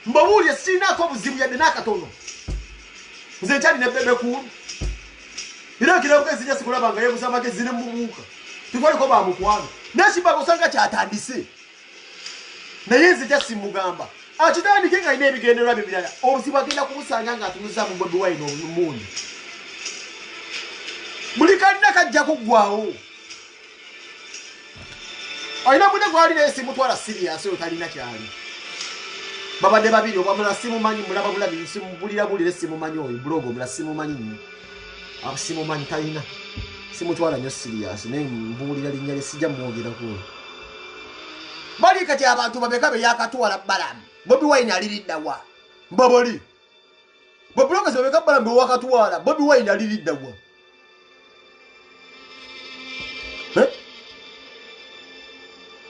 Mbabuulire sirinaako obuzibu yadde n'akatono. Nze nkyali ne Bebe Cool. Era ekirabo enzija sikulaba nga yeebuza amagezi ne mubuuka. Tetwaliko ba mukwano. Naye Kibaga osanga kyatandise. Naye nze jasimugamba. Akitandike nga alina ebigendererwa bye birala. Obuzibu agenda kubusanga ng'atunuza mu Bobi Wine omundi. Buli kalina kajja kuggwawo. Alina munne gwali naye simutwala serious oyo talina kyali. Babadde babiri obamula simumanyi mulaba bulabi simubulira bulire simumanyi oyo blog omula simumanyi nnyo. Abo simumanyi talina. Simutwala nnyo serious naye mbuulira linnya lye sijja mwogerako oyo. Bali kati abantu bameka be yakatwala Balaam. Bobi Wine aliridda wa? Mbabali. Babloggers bameka Balaam be wakatwala Bobi Wine aliridda wa?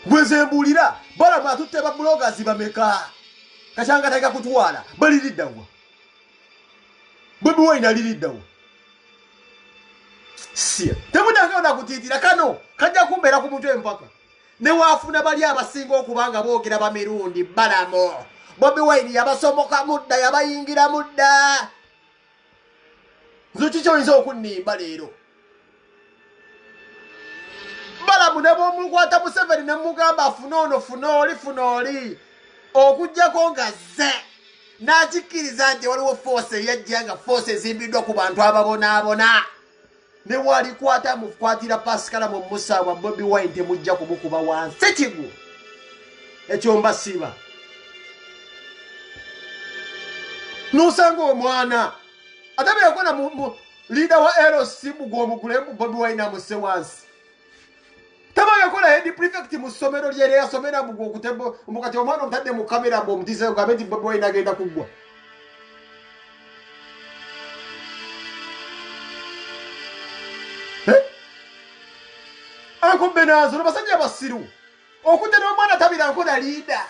Gwe mbuulira Balaam atutte ba bloggers bameka? Kakyanga taleka kutwala baliridda wa? Bobi Wine aliridda wa? Sia. Temudanga nakutiitira kano kajja kumbeera ku mutwe mpaka. Ne waafuna bali abasinga okuba nga boogera bamirundi Balamu. Bobi Wine yabasomoka mudda yabayingira mudda. Nze kiki oyinza okunnimba leero? Balamu ne bw'omukwata Museveni ne mugamba afune ono funa oli funa oli okuggyako nga zze n'akikkiriza nti waliwo foosi eyajja nga foosi ezimbiddwa ku bantu ababonaabona. Ne walikwata mukwatira Pascal mu Musa wa Bobi Wine temujja kumukuba wansi kigwo. Ekyo mbasiba. N'osanga omwana ate bwe yakona mu leader wa LC mugwomugule mu Bobi Wine amuse wansi. Taba yakola head prefect mu ssomero lye yasomera mu gwokutebo mukati omwana omutadde mu kamera mbu omutiise ogambe nti Bobi Wine agenda kuggwa. Uncle Benazo n'abasajja abasiru okujja n'omwana tabira nkola leader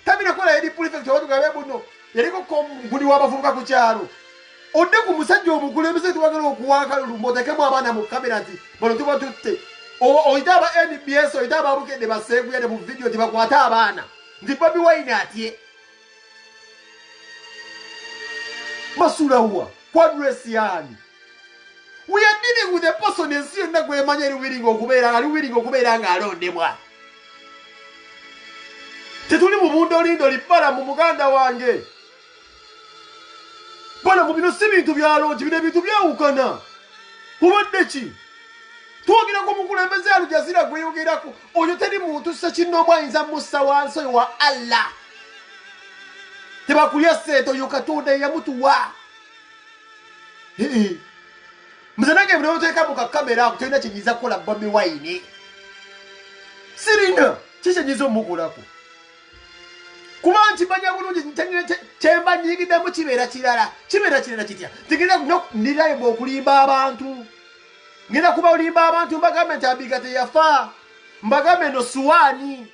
tabira kola head prefect oba tugambe buno yaliko komuguli w'abavubuka ku kyalo odde ku musajja omukulembeze tubagala okuwa akalulu mbotekemu abaana mu kamera nti bano tuba tutte oyite aba NBS oyite ababukedde baseeguya ne mu vidiyo nti bakwate abaana nti Bobi Wine atye basulawa ku address yaani. We are dealing with a person ensi yonna gwemanya eri willing okubeera ali willing okubeera ng'alondebwa. Tetuli mu bundolindoli Balamu muganda wange. Balamu bino si bintu byalongi bino ebintu byawukana. Kubadde ki? Twogera ku mukulembeze Al Jazeera gweyogerako oyo teri muntu ssekinnoomu ayinza mussa wansi oyo wa Allah. Tebakulya ssente oyo Katonda yeyamutuwa. Nze nange buli oteeka mu kakamera ako tolina kyenyinza kukola Bobi Wine. Sirina ki kyenyinza omukolako. Kuba nkimanya bulungi kyemba nyingiddemu kibeera kirala. Kibeera kirala kitya? Ntigenda ndirayibwa okulimba abantu. Ngenda kubalimba abantu mbagambe nti Abiga teyafa. Mbagambe eno suwaani.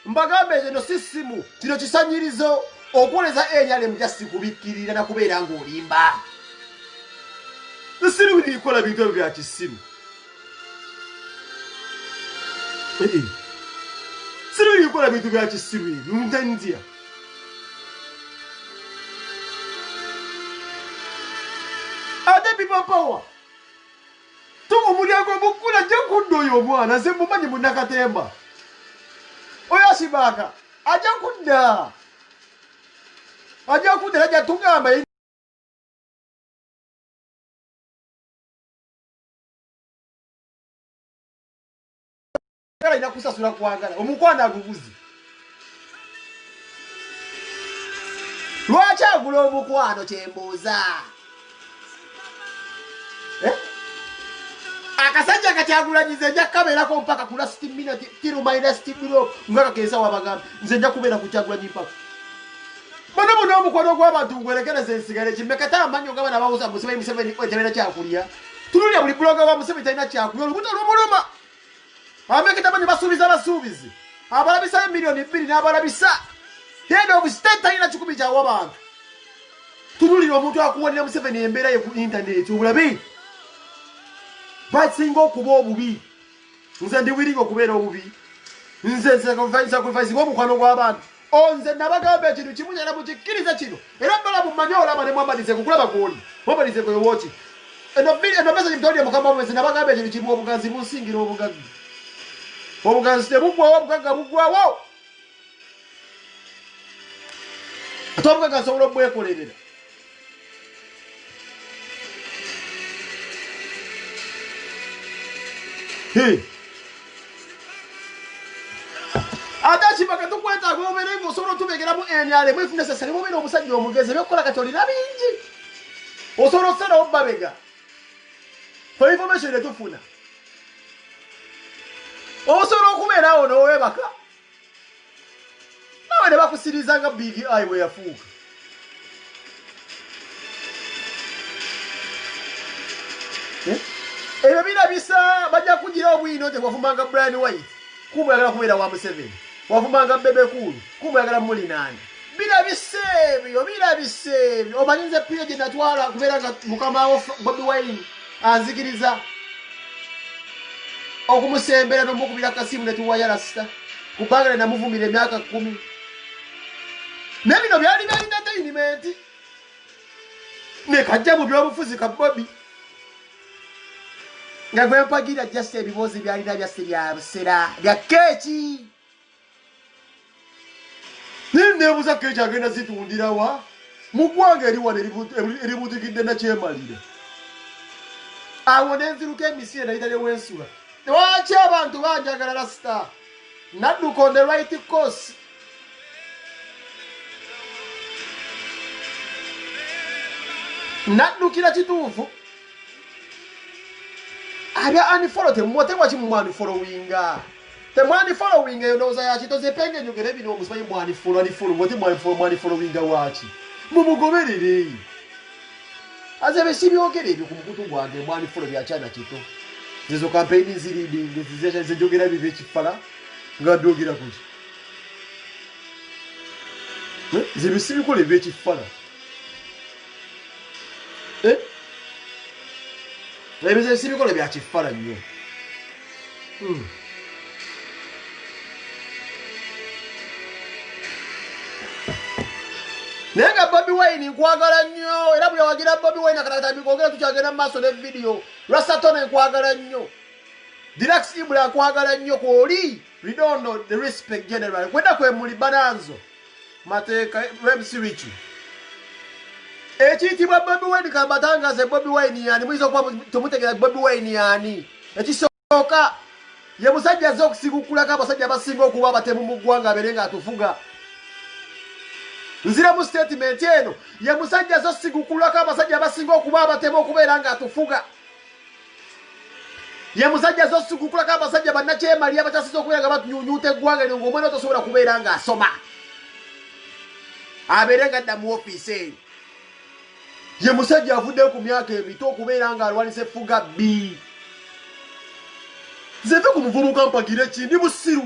Mbagambe eno si ssimu. Kino kisanyirizo. Okwoleza NRM just kubikkirira na kubeera ng'olimba. Siri bikola bintu ebyo bya kisiru. Siri bikola bintu bya kisiru ebyo ntandya. Ate people power. Tumu omulyango omuggula ajja kudda oyo omwana nze mumanyi munnakatemba. Oyo Asibaaka ajja kudda. Ajja kudda ajja tugamba alina kusasula kwagala omukwano aguguzi. Lwaki agula omukwano kyembuuza? Akasajja kakyagulanyiza nja kukabeerako mpaka ku last minute till my last drop nga kakeesa wabagamba nze nja kubeera ku Kyagulanyi mpaka bano bonna omukwano gw'abantu ngwerekereza ensigala ekimeka tamanyi nga bana bawuza Museveni Museveni tebalina kyakulya. Tunulira buli buloga wa Museveni talina kyakulya olubuto lumuluma. Abameka tamanyi basuubiza basuubizi abalabisayo 2,000,000 n'abalabisa head of state talina 1,000 kyawa bantu. Tunulira omuntu akuwanira Museveni embeera ye ku internet obulabe basinga okuba obubi. Nze ndi willing okubeera obubi. Nze sacrifice omukwano gw'abantu. Onze nabagamba ekintu kimu nyala mukikkiriza kino era bala mumanye olaba ne mwamalize kukulaba kwoli mwamalize kwewoki eno eno message mtolye mukama wese nabagamba ekintu kimu obuganzi bunsingira obugagga obuganzi tebuggwawo obugagga buggwawo ate obugagga nsobola obwekolerera. Ate akibaga tukwetaaga obeere nga osobola otubegeramu nrm if necessary mubeera omusajja omugezi ebyokukola kati olina bingi osobola okusalawo babega for information etufuna osobola okubeerawo nowebaka nawe ne bakusiriza nga Big Eye bwe yafuuka. Eh? Ebyo birabisa bajja kugira obwino nti wavumanga Brian White kumbe oyagala kubeera wa Museveni, wavumanga Bebe Cool kumbe oyagala mulinaana. Birabisa ebyo, birabisa ebyo. Omanyi nze piyo gye natwala kubeera nga mukama wo Bobi Wine anzikiriza okumusembera nomukubira kasimu netuwaya rasita kubanga nenamuvumira emyaka kumi naye bino byali bya entertainment nekajja mu byobufuzi ka Bobi nga gwempagira just ebiboozi byalina byasi bya busera bya keeki naye nebuuza keeki agenda zitundirawa mu ggwanga eri wano eribuutikidde nakyemalira awo nenziruka emisire nayita newensula lwaki abantu banjagala rasita nadduka on the right course naddukira kituufu abya unfollow temwote waki mumwanfollowinga temwanfollowinga eyo ndowooza yakito zepenge njogere bino omusimanyi mwanfollow unfollow wote mwanfollow mwanfollowinga waki mumugoberere aze besibyogere ebyo ku mukutu gwange mwanfollow byakyana kito zezo kampeyini ziridi nze njogera biba ekifala nga mbyogera kuki nze bisibikola ebyekifala eh? Ebyo sibikola bya kifala nnyo. Naye nga Bobi Wine nkwagala nnyo era buli awagira Bobi Wine akatakatambika ogera tukyagenda mu maaso ne vidiyo. Rasatone nkwagala nnyo. Dirax Ibra nkwagala nnyo kwoli Ridondo the respect general kwenda kwe muli bananzo mateeka MC Richie ekiyitibwa Bobi Wine kambatangaze Bobi Wine yani muyinza okuba temutegera Bobi Wine yani ekisooka ye musajja azze okusigukulako abasajja abasinga okuba abatemu mu ggwanga abeere ng'atufuga nziramu statement eno ye musajja azze osigukulako abasajja abasinga okuba abatemu okubeera ng'atufuga ye musajja azze osigukulako abasajja bannakyemalira abakyasiza okubeera nga batunyunyuuta eggwanga lino ng'omwana tosobola kubeera ng'asoma abeere nga adda mu ofiisi eyo ye musajja avuddeyo ku myaka emito okubeera ng'alwanisa effuga bbi nze nve ku muvubuka mpagire ki ndi musiru.